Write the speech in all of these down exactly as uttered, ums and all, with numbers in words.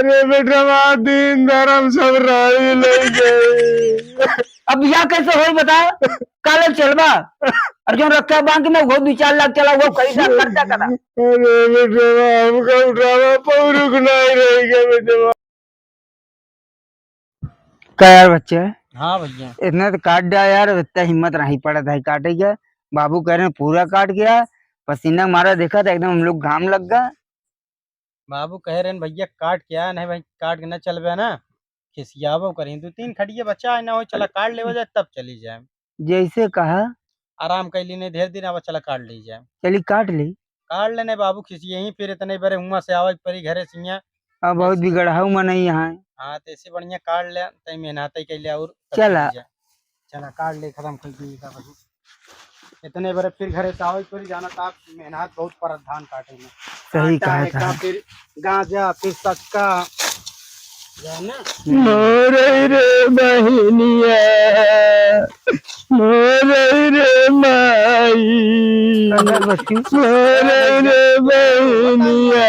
अरे बेटवा, दीन धर्म सब राही ले गए। अब या कैसे होई बता? काले चलबा? और जो रखा बैंक में वो दो चार लाख चला, वो खरीदा, खर्चा करा। अरे बेटवा, हमका उठावा पौरुख नहीं रह गया बेटवा। का यार बच्चे? हाँ भैया। इतना तो काट दिया यार, इतना हिम्मत नहीं पड़ा था काटे के। बाबू कह रहे हैं पूरा काट गया, पसीना मारा देखा था एकदम हम लोग घाम लग गया। बाबू कह रहे हैं भैया काट के आया, नहीं भाई काट के ना चलबे ना, खिसियाबो करी। दो तीन खटिया बचा है ना हो, चला काट लेवा जाए तब चली जाए। जैसे कहा। आराम कैली नहीं ढेर दिन, अब चला काट ली जाए। चली काट ली। काट लेने बाबू, खिसिये ही फिर इतने बरे हुआ से आवे परी घरे सिया। अब बहुत बिगड़ाऊ मनई यहाँ। हाँ, तो ऐसे बढ़िया काट ले, तई मेहनत ही कैले और तब चला। चली जाए। चला काट ले, खत्म कर दी का बस। इतने बरे फिर घरे से आवे परी जाना, तो आप मेहनत बहुत परत धान काटे में। सही आटा कहा है था। का, फिर गांजा, फिर सक्का, जाना। मोरे रे बहिनिया, मोरे रे माई, अगर बच्चू। मोरे रे बहिनिया,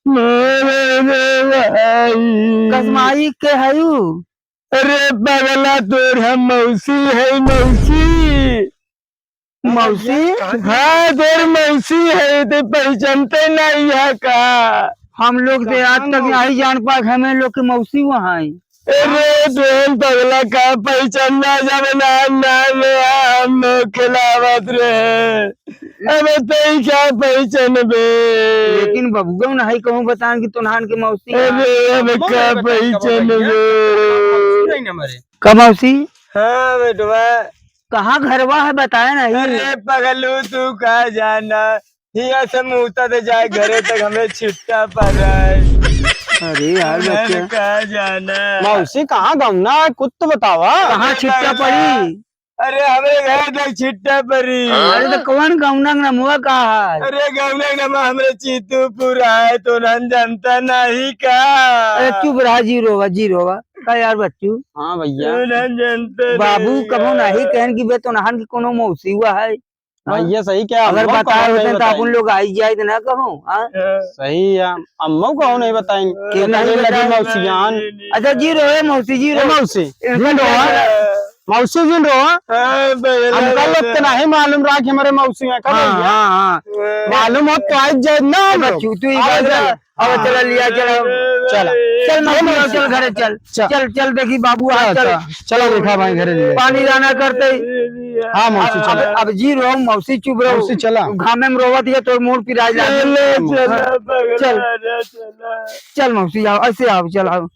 मोरे रे माई। कसमाई के हयू? अरे पगला, तोर हम मौसी है, मौसी। मौसी? हाँ, तोर मौसी है, ते पहचानते नहीं है का? हम लोग ते आज तक नहीं जान पाए, हमें लोग के मौसी वहाँ है। अरे तोर पगला का पहचानना, जब नाम, नाम हम लोग खिलावत रहे। अब तई का पहचानबे? लेकिन बबुआ नहीं कहूँ बताएं कि तोन्हान के मौसी है। अरे अब का पहचानबे? का मौसी? हाँ बेटवा। कहाँ घरवा है बताया नहीं? अरे पगलू तू का जाना, हिया से मुहता से जाए घरे तक हमें छिट्टा पड़ रहा है। अरे यार बच्चा। का जाना। मौसी कहाँ गौना है, कुछ तो बतावा। कहाँ छिट्टा पड़ी? अरे हमरे घर तक छिट्टा पड़ी। अरे तो कौन गौना के नमवा का है? अरे गौना के नमवा हमरे चीतूपुर है, तोन्हान जनता नहीं का? अरे चुप रहा, जी रोवा, जी रोवा। का यार बच्चू? हाँ भैया। तोन्हान जनता बाबू नहीं कबो का? नहीं कहन कि बे तोन्हान की कोनो मौसी हुआ है। हाँ? भैया सही क्या, अगर अम्मा बताए कहूँ होते नहीं तो बताई। अपन लोग आई जाए तो ना कहूँ, हाँ? सही है, अम्मा कहूँ नहीं बताई। के नहीं लगी बताई? मौसी जान। अच्छा जी रो, ए मौसी जी ए रो। मौसी, इनका जिन रो, क्या हाँ? मौसी जिन रो, हाँ? हाँ, बगल हमका में लोग तो नहीं मालूम रहा कि हमारे मौसी हैं, कब हाँ, भैया? हाँ, हाँ। मालूम हो तो आज जाए ना हम अब लोग। चूतू ही आज बात है। जाए। अब हाँ। चला लिया, चला। चला। चल मौसी, चल घरे चल। चल। चल, चल देखी बाबू, हाँ, चल, चल। चला देखा भाई घरे ले। पानी दाना करते ही। हाँ, मौसी, अब, चला। अब, अब जी रो, मौसी चुप रहो। मौसी, चला। घामे में रोवत है, तो मूड़ पिराई लागी। चला, हाँ। चला, चल। चला। चल मौसी, आओ, ऐसे आओ, चल आओ।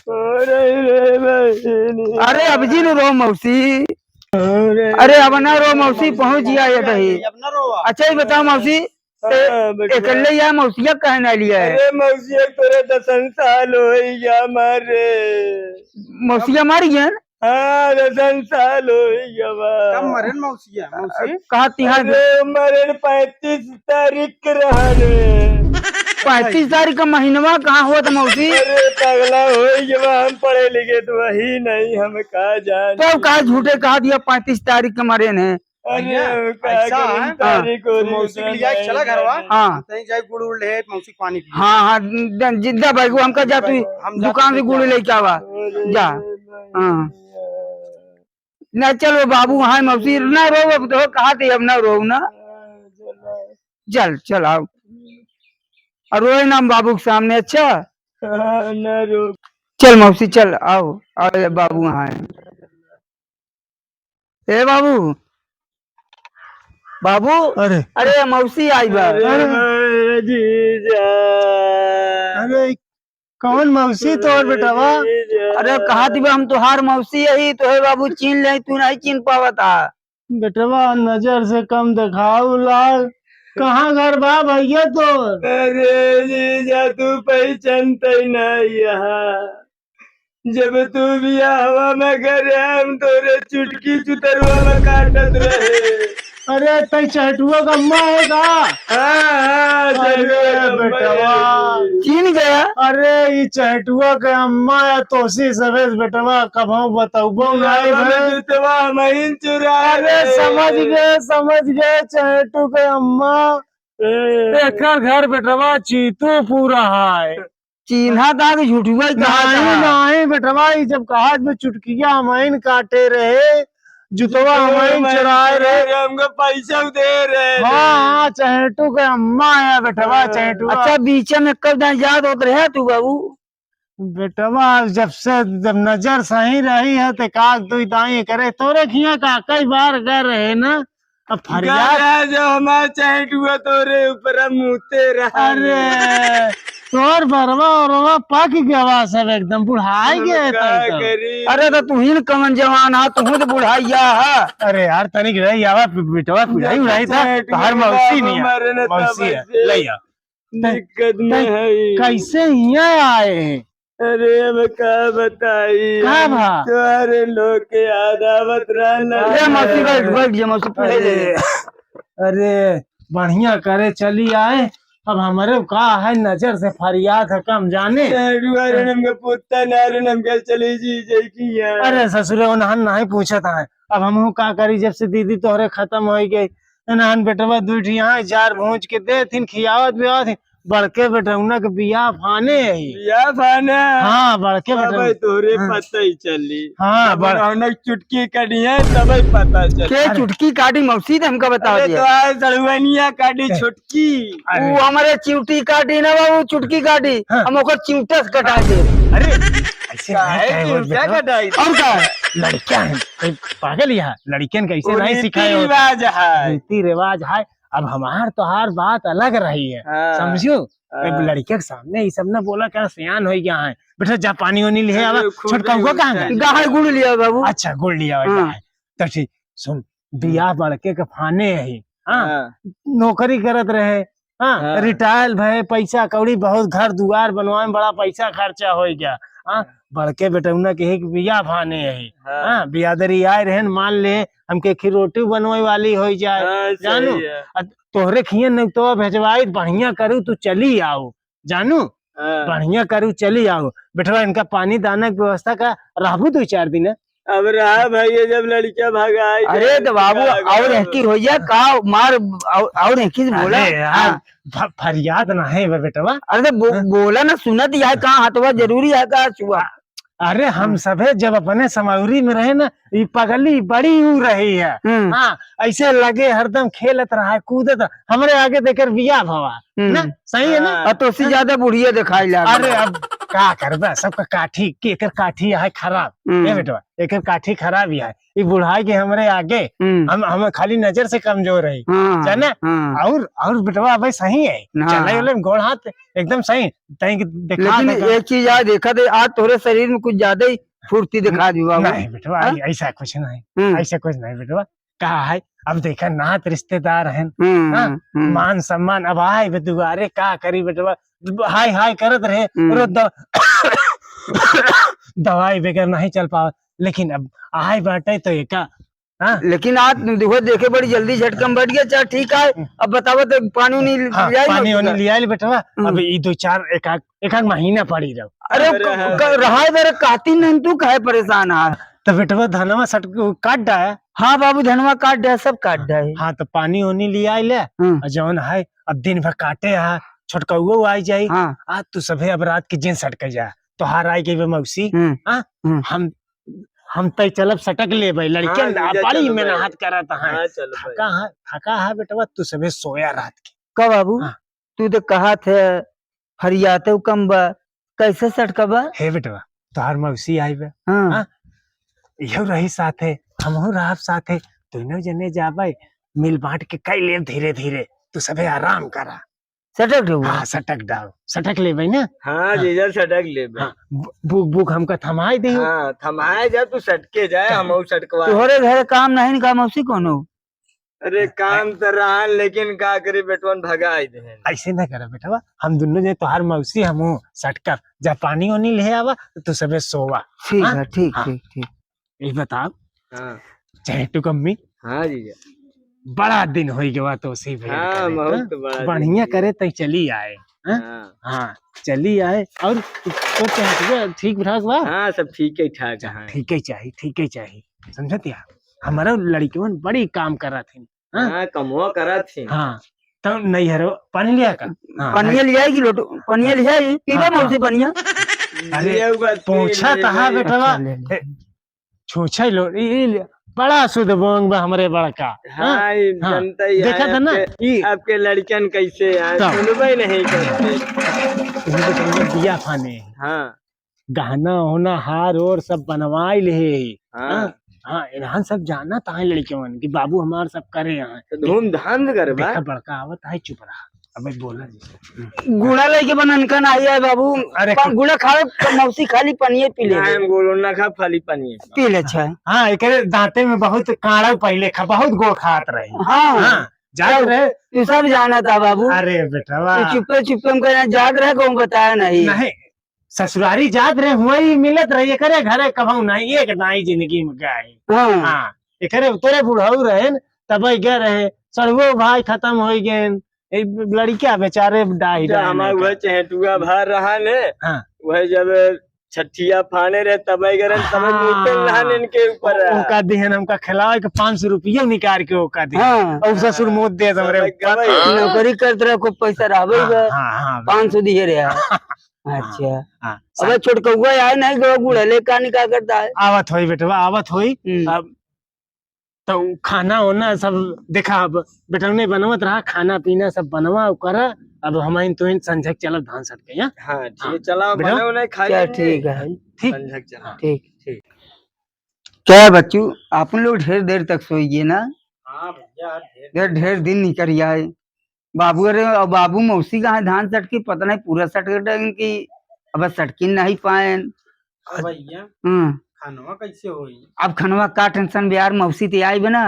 अरे रे बहिनी। अरे अब जी रो मौसी। अरे। अरे अब ना रो मौसी, पहुँच गया ये दही। अब ना रोवा। अच्छा, ये बताओ मौसी, हाँ, ए-, बेटवा। एकल्ले या मौसिया कहे ना लिया है? अरे मौसिया, तोरे दसन साल होई गया मारे। मौसिया मारी गया? हाँ, दसन साल होई गया बा। कब मरे मौसिया, मौसी? कहाँ तिहार? अरे मरे पैंतीस तारीख के रहने। पैंतीस तारीख का महीनवा कहाँ होत मौसी? अरे पगला होई गया बा, हम पढ़े लिखे तो वही नहीं, हम का जाने। तो का झूठे कहा दिया पैंतीस तारीख के मरे ने? अरे, भैया, का ऐसा करी, है, तारीख तो होली मौसी के तो लिए आए, नहीं चला घरवा। जाने। हाँ। तहीं जाए गुड़ उड़ ले, मौसी पानी पी। हाँ, हाँ, द-, द-, द-, भाई, वो हमका जा, तू हम जा दुकान से गुड़ लेके आवा। अरे, जा। नहीं, हाँ। नहीं। ना, चलो बाबू, हाँ, मौसी, ना रो, अब तो कहा थे, अब ना रो ना। हाँ, चलो। चल, चल, आओ। और रोए ना बाबू के सामने, अच्छा? हाँ, ना रो। चल मौसी, चल, आओ, आओ, ये बाबू, हाँ। ए बाबू, बाबू, अरे। अरे मौसी आई बा। अरे अरे। अरे जीजा। अरे कौन मौसी तोर बेटवा? जीजा। अरे कहा दिबे हम तोहार मौसी यही तो है बाबू, चीन ले तू नहीं चीन पावता। बेटवा नजर से कम देखाऊ लाल, कहाँ घर बा भैया तोर? अरे जीजा तू पहचानते नहीं यहाँ। जब तू बियाहवा में घरे हम तोरे चुटकी चुतरुआ में काटत रहे। अरे, तई चहटुआ के अम्मा है का? हाँ, हाँ, अरे, चहटुआ के अम्मा बेटवा। है। चीन गया? अरे, ई चहटुआ के अम्मा या तोसी सवेस बेटवा, कभो बतौबो नहीं बियाहवा में बे। जूतवा हम ही चुरा अरे, ले। समझ गए, समझ गए, चहटू के अम्मा। ए। एकर घर बेटवा चीतू पूरा है। चीन्हा ता कि झूठुआ ही कहा नहीं, था। नहीं बेटवा, ई जब कहा में चुटकिया हमाइन काटे रहे, जुतवा हमाइन चुराए रहे। हमको पैसा दे रहे हाँ, हाँ, चहेटू के अम्मा है बेटवा, हाँ। चहेटू। अच्छा, बीच में कब जाए याद होत रहे तू बाबू? बेटवा, जब से, जब नजर सही रही है, तो का तू ताई करे, तोरे खिया का कई बार गए रहे ना, अब फरियाद गया जो हमार चहेटुआ तोरे ऊपर मुते रहा। अरे, तोर बरवा ओरवा पक गवा सब, एकदम बुढ़ाई हम गए का तई तो। करी? अरे, तो तू ही न कमन जवान हा, तू तो बुढ़ाइया हा। अरे यार, तनिक रही आवा, बेटवा, बुढ़ाई, बुढ़ाई था, चहेटुआ तोहार मौसी नहीं है, मरने मौसी है, तब से। ले आ। दिक्कत में तै है। कैसे हियाँ आए हैं? अरे, अब का बताई? का हम भा? तोहरे लोग के याद आवत रहन। ए, मौसी, बैठ, बैठ जा, मौसी, पूछ ले। अरे, अरे, बढ़िया करे चली आए। अब हमरे का है, नजर से फरियाद है, कम जाने। अरे, हमके पुत्ता ना रे, हमके चली जी, जाई की है। अरे, ससुरे, उन्हन नहीं पूछत है। अब हमहू का करी, जब से दीदी तोहरे खत्म होई गई, एनहन बेटवा दुइ ठे यहाँ जार भूंज के देथिन, खियावत पियावत हिन। बड़के बेटौना के बियाह फाने है। बियाह फाने? हाँ, बड़के तबै बेटौना। तोहरे हाँ। पता ही चली। हाँ, जब बड़- उन्होंने चुटकी काटी है, तबै पता चली। के अरे। चुटकी काटी मौसी ने हमका बता अरे दिया। तो आज सड़ुआनिया काटी के? छुटकी। अरे। वो हमारे चिउटी काटी ना बाबू, चुटकी काटी। हाँ। हम ओकर चिउटा से कटा दे। अरे, ऐसे काहे नहीं कहे वो चिउटा बेटवा। कटाई? और का? लड़कियां हैं, कोई पागल यहाँ, लड़कियन कैसे वो नहीं रीति सिखाए होते? रिवाज है। रीति रिवाज है। अब हमार तोहार बात अलग रही है, हाँ। समझियो? हाँ। अब लड़किया के सामने ये सब ना बोला कर, सियान हो गया है। बेटा, जा पानी वानी ले अरे, आवा। खूब छोटका हुआ कहाँ गया? गाय गुड़ लिया बाबू। अच्छा, गुड़ लिया हुआ हाँ। है। तो ठीक, सुन, बियाह बड़के के फाने है, हाँ? हाँ। नौकरी करत रहे, हाँ, हाँ। रिटायर भए, पैसा कौड़ी बहुत, घर दुआर बनवाए में बड़ा पैसा खर्चा हो गया। हाँ, हाँ। बड़के बेटौना के एक बियाह फाने है। हाँ। हाँ, बियादरी आए रहन, मान ले, हमके खीर रोटी बनवाए वाली हो जाए, हाँ, सही जानू? है। आ तोहरे खियन नहीं तो भेजवाई, बढ़िया करू, तू चली आओ, जानू? हाँ। बढ़िया करू, चली आओ। बेटवा, इनका पानी दाना के व्यवस्था का, रहबू दो चार दिन? अब रहा भाई, ये जब लड़कियां भगाई अरे जाए, तो बाबू, का और करो? एहकी हो जा, का मार, और, और एहकी से बोला। अरे यार, हाँ। फ-, फरियाद ना है बे बेटवा। अरे तो बो-, हाँ। बोला ना, सुनत यह हाँ। का हथवा जरूरी है का छुआ? अरे हम हाँ। सभे जब अपने समौरी में रहे ना, ई पगली बड़ी ऊ रही है। हम्म। हाँ, ऐसे लगे हरदम खेलत रहा, कूदत रहा। हमरे आगे देकर बियाह भवा, हम्म। ना? सही है ना? हाँ। और तो उससे हाँ। ज्यादा बुढ़िया दिखाई लाग अरे रहा। अब का करबा, सबका काठी, के एकर काठी है खराब। हम्म। ए बेटवा, एकर काठी खराब ही है। ई बुढ़ाई के हमरे आगे, हम्म। हम, हम खाली नजर से कमजोर है। हाँ, जाना? हाँ। और, और बेटवा अबे सही है। हाँ। चले उले में गोड़ हाथ एकदम सही। तैं के देखा लेकिन देखा। एक चीज आज देखा दे, आज तोरे शरीर में कुछ ज्यादा ही फुर्ती दिखा दी बाबू। नहीं बेटवा, हाँ? ऐ-, ऐसा कुछ नहीं। हम्म। ऐसा कुछ नहीं बेटवा। का है, अब देखा नात रिश्तेदार हैं, हम्म, हाँ? हम्म। मान सम्मान, अब आए बे दुआरे, का करी बेटवा, हाय हाय करत रहे, हम्म। रोज दव-, दवाई बगैर नहीं चल पावत, लेकिन अब आए बाटे तो एका, हाँ? लेकिन आज देखो, देखे बड़ी जल्दी झटकम बैठ गया, चल ठीक है, हम्म। अब बतावा तो पानी उनी हाँ, ले आई पानी ना उनी ले आइल बेटवा, हम्म। अब ई दो चार एक आध, एक आध महीना पड़ी रहो। अरे अरे क-, हाँ। क-, रहा है मेरे कातिल नहीं, तू काहे परेशान है? तो बेटवा धनवा सट काट डाया। हाँ बाबू, धनवा काट डाया, सब काट डाया। हाँ, तो पानी ओनी लिया ले, हम्म। और जौन है, अब दिन भर काटे हा, छोटकौओ आई जाई। हाँ। आज तू सभे अब रात के जिन सट के जा, तोहार आई गई बे मौसी। हम्म। हाँ? हम्म। हम, हम तय चलब सटक लेबे, लड़के हाँ, जीजा, बड़ी चल मेहनत भाई। करत हैं। हाँ, चल भाई। थका है, थका है बेटवा, तू सभे सोया रात के। का बाबू? हाँ। तू तो कहा थे फरियाते कम बा, कैसे सटकबा? हे बेटवा, तोहार मौसी आई बे। हाँ। हाँ? इहो रही साथे, हमहू रहब साथे, दोनों जने जाबे, मिल बांट के कई लेब धीरे धीरे, तू सभे आराम करा। सटक लेबो? हाँ, सटक डाल, सटक लेबे ना। हाँ, हाँ। जीजा, सटक लेबे। हाँ, बु-, बुक, बुक हमका थमाए दे। हाँ, थमाए जा, तू सटके जाए, हाँ। हमहू सटकवा। तोहरे घर काम नहीं का मौसी कोनो? अरे, काम तो रहन, लेकिन का करी, बेटवन भगाई देहन। ऐसे ना करा बेटवा, हम दुनो जे तोहार मौसी हमहू सटकर, जा पानी ओनी ले आवा, तो तू सबे सोवा। ठीक हाँ? है, ठीक, हाँ। ठीक, ठीक। ये बताओ, हाँ। चहेटू कम्मी। हाँ जीजा। बड़ा दिन होई गवा तो से भेंट हाँ, करे, बहुत हाँ? बड़ा दिन बढ़िया हो गया। करे तई चली आए, हाँ? हाँ। हाँ, चली आए। और तो चहेटुआ ठीक ठाक बा? हाँ, सब ठीक ही ठाक है। ठीक ही चाही, ठीक ही चाही। समझत या? हमारा लड़कियन बड़ी काम करत हैं। हाँ? हाँ, कमवा करत हैं। हाँ। तो नैहर पानी लिया का? हाँ, पनिया भाई। लिया कि लोटो, पनिया हाँ, लिया ही, पीबा हाँ, मौसी हाँ। पनिया। अरे, लिया हुआ, पी पूछा ले, तहा ले। बेटवा। अच्छा, ले, ले। ए, छूछे लो, ई, ई ले, बड़ा शुद्ध बोंग बा हमरे बड़का। हाँ, हाँ, ई हाँ। जनता ही देखा है था ना? आपके, ई आपके लड़कन कैसे हैं, तब। सुनबे नहीं करते। ई तो बिया फाने। हाँ। गहना होना, हार ओर सब बनवाई ले। हाँ। हाँ, हाँ, इन्हन सब जानत हैं लड़कवन कि बाबू हमार सब करे हैं। तो धूमधाम से करबा। देखा, बड़का आवत है, चुप रहा। अबे बोला जी। गुड़ा लेके बनन का नाही है बाबू। अरे पा-, गुड़ा खावे तो मौसी खाली पनिये पी ले। नाही, हम गुड़ो ना खा, खाली पनिये। पी ले, अच्छा। हाँ, एकरे दांते में बहुत काड़ा पहिले खा, बहुत गोड़ खात रहे। हाँ। हाँ, जात रहे। तू सब जानत है बाबू। अरे बेटवा। तू चुप्पे चुप्पे हमका यहाँ जात रहे, कहूँ बताया नहीं। नहीं, ससुरारी जात रहे, हुआँ ही मिलत रहे, एकरे घरे कभऊ नहीं, एक दाई जिंदगी में गए। हाँ। हाँ, एकरे तोरे बुढ़ऊ रहे न, तब गए रहे, सड़ुओ भाई खतम होइ गए न, ए लड़का बेचारे डाही जब डाही हमार में वह का। चहेटुआ भार रहा ने, हाँ। वह जब छठिया फाने रहे, तब गए रहे, तब हाँ। मूते नहाने इनके ऊपर ओ-, रहा। ओका दिहन हमका खिलावे के पाँच सौ रुपया निकाल के ओका दिहन। हाँ। और ससुर मूत दे हमरे तब ऊपर। गए। नौकरी करत रहे, खूब पैसा रहबे हाँ, बा। हाँ, हाँ, पाँच सौ दिए रहे। हाँ, अच्छा। हाँ। अबे छोटकउआ आए नहीं गो गुड़ले का निका करता है। आवत होई बेटवा, आवत होई। हम्म। अब तो खाना ओना सब देखा, अब बेटवने बनवत रहा, खाना पीना सब बनवा करा। अब हम इन तो इन संझक चलब धान सटके, हाँ? हाँ, ठीक है, हाँ। चला, बेटा? बनाओ ना, खा चल, लेंगे। ठीक है। ठीक? संझक चला। हाँ। ठीक। ठीक। क्या बच्चू, आप लोग ढेर देर तक सोइए ना? हाँ भैया, ढेर यार, ढेर दिन निकल आए। बाबू, अरे, और बाबू मौसी कहाँ धान सटकी, पता नहीं पूरा सटक गए कि अब सटकी नहीं पाएन। हाँ भैया, हम्म। खनवा कैसे होई? अब खनवा का tension बे यार, मौसी ते आई बना,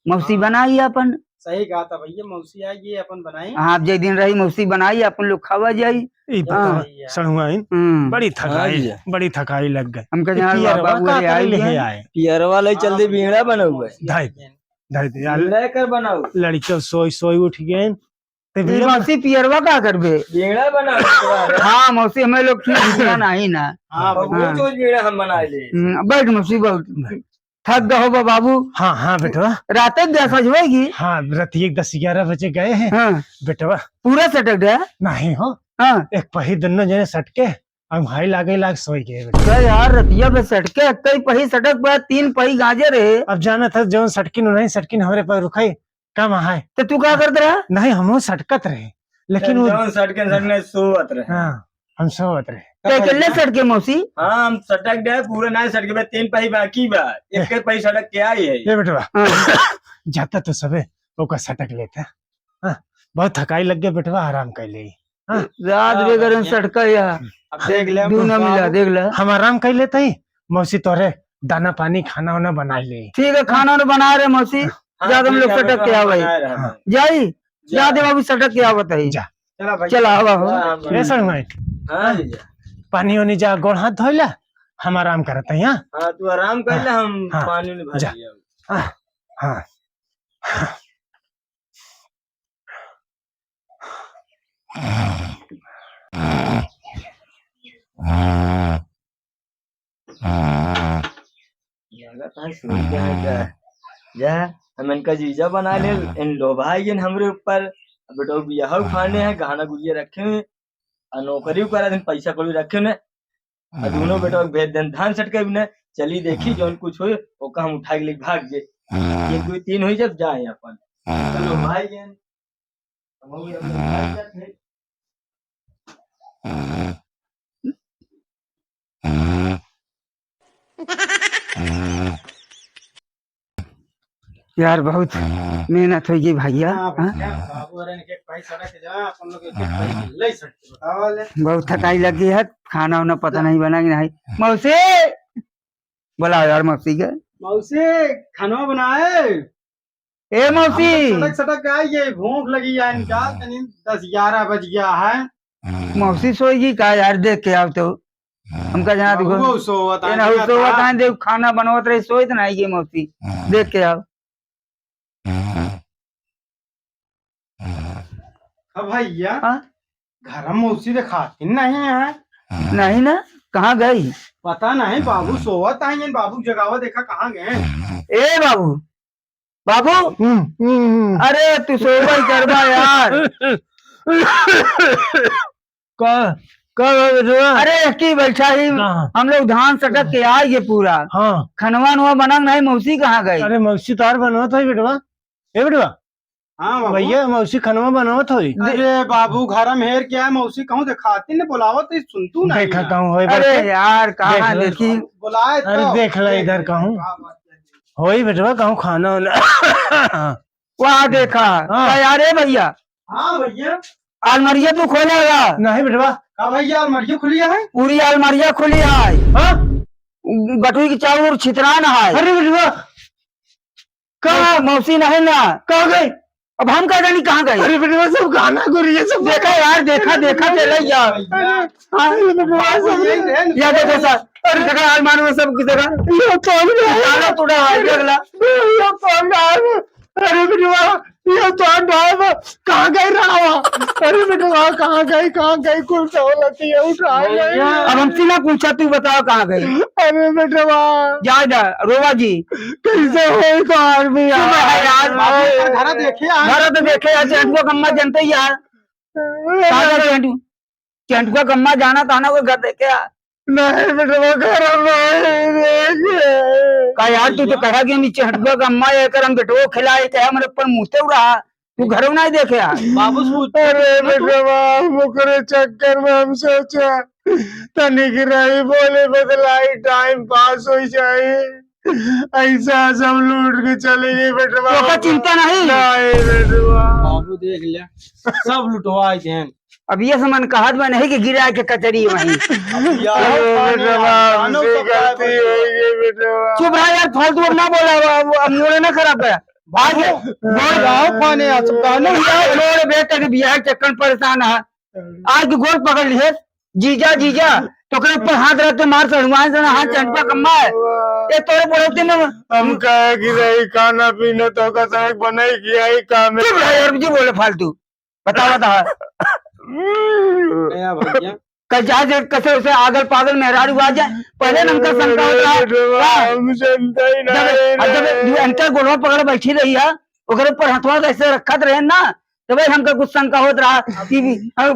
मौसी हाँ। बनाई अपन। सही कहा था भैया, मौसी आई, ये अपन बनाई। हाँ, अब जे दिन रही मौसी बनाई, अपन लोग खावा जाई। ई हाँ। बताओ, भैया। सड़ुआइन, हम्म। बड़ी हाँ थकाई, भैया। बड़ी थकाई लग गई। हमका ई जहाँ पियरवा बाबू का अरे करे आई ले गए। आए? पियरवा ले चल दे, हाँ, बीड़ा भैया, बनाऊ है। मौसी आई गए। धाई दे यार। लड़का सोई, सोई उठ गए। ते ई बीड़ा मौसी पियरवा का करबे? बीड़ा बनाऊ है। हाँ, मौसी हमें लोग की बीड़ा नहीं ना। हाँ, हाँ। वो चीज बीड़ा हम बना ले। हम्म, बैठ मौसी, बैठ। थक गए हो बा-, बाबू। हाँ, हाँ, बेटवा। रात के दस बजे होएगी। हाँ, रात एक दस ग्यारह बजे गए हैं। हाँ। बेटवा। पूरा सटक गया? नहीं हो। हाँ। एक पही दोनों जने सटके, हम हाई लागे लाग सोई गए बेटा। अरे यार, रतिया पे सटके, कई पही सटक पे, तीन पही गांजे रहे। अब जाना था, जौन सटकिन, नहीं सटकिन, हमरे पर रुकाई, कम आहे। तो तू का करत रहा? नहीं, हमहू सटकत रहे, लेकिन वो जौन सटकिन, सटकिन सोवत रहे। हाँ, हम सोवत रहे। तो अकेले सटके मौसी? हाँ, हम सटक गए, पूरा नहीं सटके, बस तीन पही बाकी बा, एक के पही सटक के आई है। ये बेटवा, हाँ। जाता तो सबे ओका सटक लेता। हाँ, बहुत थकाई लग गया बेटवा, आराम कर ले। हाँ। रात हाँ, बेगर में भैया। सटका या। अब देख ले, दू ना बाबू। मिला, देख ले। हम आराम कर लेते ही, मौसी तोरे दाना पानी, खाना वाना बना ले। ठीक है, खाना वाना बना रहे मौसी, हाँ, जा तुम लोग ठीक है, सटक के आओ भाई। बना रहे हैं। हाँ। जाई, जा। जा दे बाबू, सटक के आओ बताई। जा। चला भाई। चला, आवा हो। हाँ, हाँ, ए सर भाई। हाँ, भैया। पानी वानी जा, गोड़ हाथ धोइला, हम आराम करते हैं, हाँ? हाँ, तू आराम कर ले, हाँ, हम हाँ, पानी वानी भर जा। लिया। हाँ, हाँ। लागत है, सुन गया है क्या? जा, हम इनका जीजा बना ले, इन लोभाई इन हमरे ऊपर। अब बेटा बियाह खाने हैं, गहना गुरिया रखे हुए, और नौकरी ऊपर दिन पैसा कौड़ी रखे हुए, और दोनों बेटा भेज देन धान सटके भी न, चली देखी जौन कुछ होई, ओका हम उठा के लेके भाग जे। एक, दो, तीन होई जब जाए अपन। चलो भाई जान। हम भी अपन भाग जात है। यार, बहुत मेहनत होइ गई भैया। हाँ, हाँ? भैया, बाबू अरे इनके एक भाई सड़क जा, अपन लोग एक एक भाई ले सकते, बताओ ले। बहुत थकाई लगी है, खाना वाना पता नहीं बना कि नहीं। मौसी, बुलाओ यार मौसी के। मौसी, खाना बनाए? ए मौसी। हम लोग सड़क सड़क के आई, ये भूख लगी है इनका, तनी दस ग्यारह बज गया है। मौसी सोएगी का यार, देख के आओ तो। हमका जाना देखो। बाबू सोवत ए ना, है, सोवत है, देखो, खाना बनवत रही, सोइत ना आई ये मौसी। देख के आओ। अब भैया, हाँ? घर में मौसी देखाती नहीं है। नहीं ना, कहाँ गई? पता नहीं, बाबू सोवत है, ये बाबू जगावा देखा कहाँ गए। ए बाबू, बाबू, हम्म, हम्म, हम्म। अरे, तू सोबई करबा यार। का, का बा बेटवा? अरे, एक ही बैठा ही। कहाँ? हम लोग धान सटक के आ गए पूरा। हाँ। खनवा नवा बनंग नहीं, मौसी कहाँ गई? अरे, मौसी तार बनवत होई बेटवा। ए बेटवा। हाँ बाबू। भैया, मौसी खनवा बनवत होई। अरे बाबू, घर में हेर क्या है, मौसी कहूँ देखाती ने, बुलावत ही सुनतू नहीं देखा है। कहूँ होई अरे बाटे। यार, कहाँ देख ले। देखी? बुलाए अरे तो। देख ले इधर कहूँ। का बात है? होई बेटवा, कहूँ खाना वाना। वाह, देखा। हाँ। का यार, ए भैया? हाँ भैया। अलमारिया तू खोले बा? नहीं बेटवा। का भैया, अलमारिया खुली है? पूरी अलमारिया खुली है। हाँ? बटुई की चाउर छितरान है। अरे बेटवा। का? मौ-, मौसी नहीं ना। कहाँ गई? अब हम का जानी कहाँ गई? अरे बेटवा, सब गाना गुरिया सब देखा यार, देखा, देखा, चला यार। अरे, हाँ। अरे बेटवा, सब यही रहे ना। या देखो सर, अरे देखा, अलमारी में सब देखा। ये कौन है? ताला टूटा है, देख ला। ये कौन है? अरे बेटवा, ये तो अंडा है, कहाँ गई रहा? अरे बेटवा, कहाँ गई, कहाँ गई, कुल सहूलत ये उठा गई। अब हमसे ना पूछा, तू बताओ कहाँ गई। अरे बेटवा। जा, जा, रोवा जी। कैसे होई तो आदमी चुप रहा यार। यार। बाबू, घर देखे यार। घर तो देखे यार, चेंटुआ कम्मा जनते ही यार। कहाँ गए चेंटू? चेंटुआ कम्मा जाना था ना, वो घर देखे यार। नहीं बेटवा, घर हम नहीं देखे। का यार, तू तो कहा कि हम चेंटुआ कम्मा ये कर, हम बेटवो खिलाए, कहे हमरे ऊपर मुँहते रहा, तू घरों नहीं देखे यार। बाबू से पूछ। अरे बेटवा, हम ओकरे चक्कर में हम सोचा, तनिक रही बोले बतलाई, टाइम पास हो जाए। ऐसा सब लूट के चले गए बेटवा। ओकर चिंता नहीं। नहीं बेटवा। बाबू देख ले, सब लुटवा देन। अब ये समन कहत बा नहीं कि गिरा के कचरी वहीं। अब यार, अरे पानी बेटवा, आ, हमसे गलती हो गई बेटवा। चुप रहा यार, फालतू अब ना बोला, अब, अब मूड ना खराब कर। आज बाबू, गोड़ गाँव पाने आ सकता है ना। छोड़ बेटा के बियाह के चक्कर में परेशान है। आज के गोड़ पकड़ लिए, जीजा, जीजा, तो ओकरे ऊपर हाथ रख के मार चढ़ुआए से ना, हाथ चंपा कम्मा है। ये तोरे पड़ोसी में हम कहे कि रही खाना पीना तो का सड़क बनाई किया ही काम है। चुप रह यार, जी बोले फालतू। बतावा, बतावा। गया भैया। कल जा जे कसे उसे आगल पागल मेहरारू आ जाए, पहले न हमका शंका होत रहा। अरे बेटवा, हाँ। हम जनता ही ना जब, है अब जब रे। इनका गोड़वा पकड़ बैठी रही है, ओकरे ऊपर हथवा ऐसे रखत रहे ना, तो भाई हमका कुछ शंका होत रहा कि भी, हाँ, अरे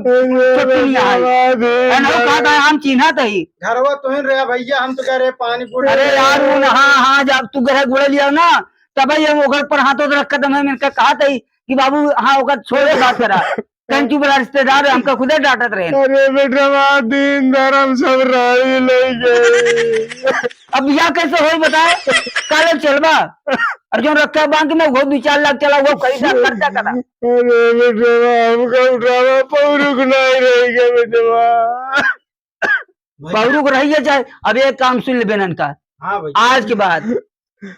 छोटी नहीं आई। बेटवा, दे है ना, वो दे। कहा था, हम चिन्हत ही। घरवा तो ही रहे भैया, हम तो कह रहे पानी पूरी अरे यार, वो ना, हाँ, हाँ, जब तू गरह गुड़े लिया ना, तब भाई हम ओकर पर हाथों से रखत हम इनका कहा था कि बाबू, हाँ, ओकर छोड़ के बात करा। कहीं चुप रहा, रिश्तेदार है, हमका खुदे डांटत रहे। अरे बेटवा, दिन धर्म सब राही ले गए। अब या कैसे होई बताए? काले चलबा। और जो रखा बैंक में वो दो चार लाख चला, वो खरीदा, खर्चा करा। अरे बेटवा, हमका उठावा, पौरुख नहीं रह गया बेटवा। पौरुख रहिए चाहे, अब एक काम सुन ले बेनन का। हाँ भाई। आज के बाद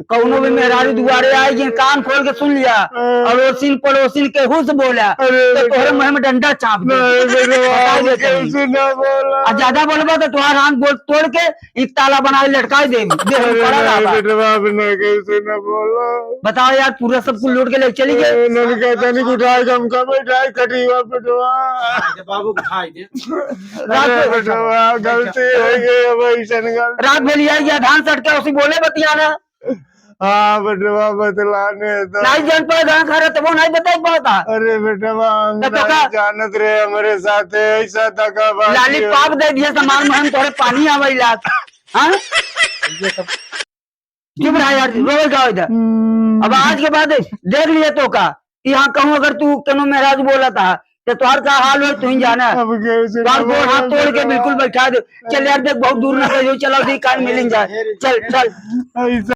कौनो भी मेहरारू दुआरे आई, जिन कान खोल के सुन लिया, हाँ। अड़ोसिन पड़ोसिन केहू से बोला, अरे तो तोहरे बेटा। मुंह में डंडा चाप दे। नहीं बेटा, बता हम दे तनी। केहू से ना बोला। आ ज्यादा बोलबा तो तोहार हाथ गोड़ तोड़ के एक ताला बनाए लटकाए दे, देह में अरे पड़ा नहीं रहबा। बेटा, बाप ने केहू से ना बोला। बताओ यार, पूरा सब कुल लूट के ले चली गए। ए, ननका तनिक उठाए के हमका बैठाए खटिया पे बेटवा। बाबू उठाए दे। रात अरे में बेटवा, गलती हो गई, अब ऐसन गलती। रात में लिया गया धान सट के, उसी बोले बतियाना। हाँ बेटवा, बतलाने तो। नहीं जान पाए, गाँव खा रहे, तब वो नहीं बताई पाता। अरे बेटवा, हम तो नहीं का जानत रहे, हमरे साथे ऐसा धोखाबाजी लाली हो। पाप दे दिया, सामान में हम तोरे पानी आवे लात। हाँ? ये सब चुप रहा यार, रोवे का हो इधर। हम्म। अब आज के बाद देख लिया तो का, कि हाँ कहूँ अगर तू कनो मेहराज बोला था, तो तोहार का हाल हो, तू ही जाना। अब कैसे तोहार गोड़ हाथ तोड़ के बिल्कुल बैठा दे। चल यार, देख, बहुत दूर ना गए, चला दी, कान मिल जाए। चल, चल। ऐसा